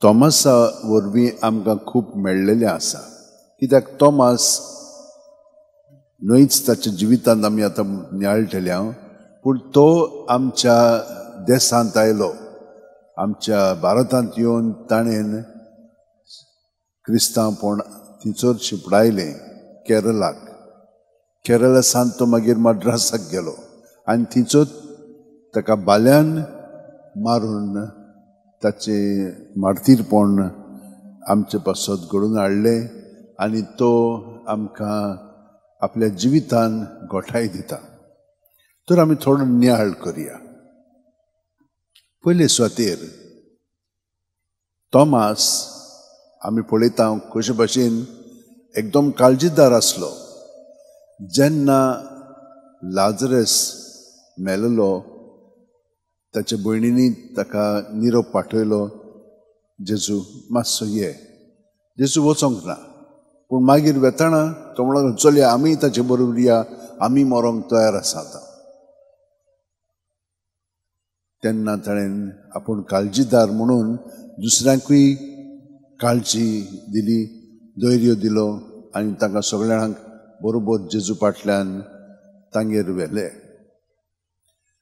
तॉमासा वरवीं आमकां खूब मेळ्ळेलें आसा. कित्याक तॉमास न्हयच ताच्या जिवितांत आमी आतां नियाळटले हांव, पूण तो आमच्या देशांत आयलो, आमच्या भारतांत येवन ताणें क्रिस्तांवपण थंयसर शिंपडायलें केरलाक. केरला सावन तो मागीर मद्रासाक गेलो आनी थंयचो ताका बाल्यान मारून ताचें मार्तीरपण आमचे पासत घडोवन हाडलें आनी तो आमकां आपल्या जिवितान गोठाय दिता. तर आमी थोडो नियाळ करया. पयले सुवातेर तॉमास आमी पळयता कशे भाशेन एकदम काळजीदार आसलो. जेन्ना लाजरस मेलेलो ताच्या भयणींनी ताका निरोप पाठयलो, जेजू मातसो ये. जेजू वचोंक ना, पूण मागीर वेताना तो म्हणलो चलया आमी ताचे बरोबर या, आमी मरोंक तयार आसा आतां. तेन्ना ताणें आपूण काळजीदार म्हणून दुसऱ्यांकूय काळजी दिली, धैर्य दिलो आनी तांकां सगळ्यांक बरोबर जेजू फाटल्यान तांगेर व्हेले.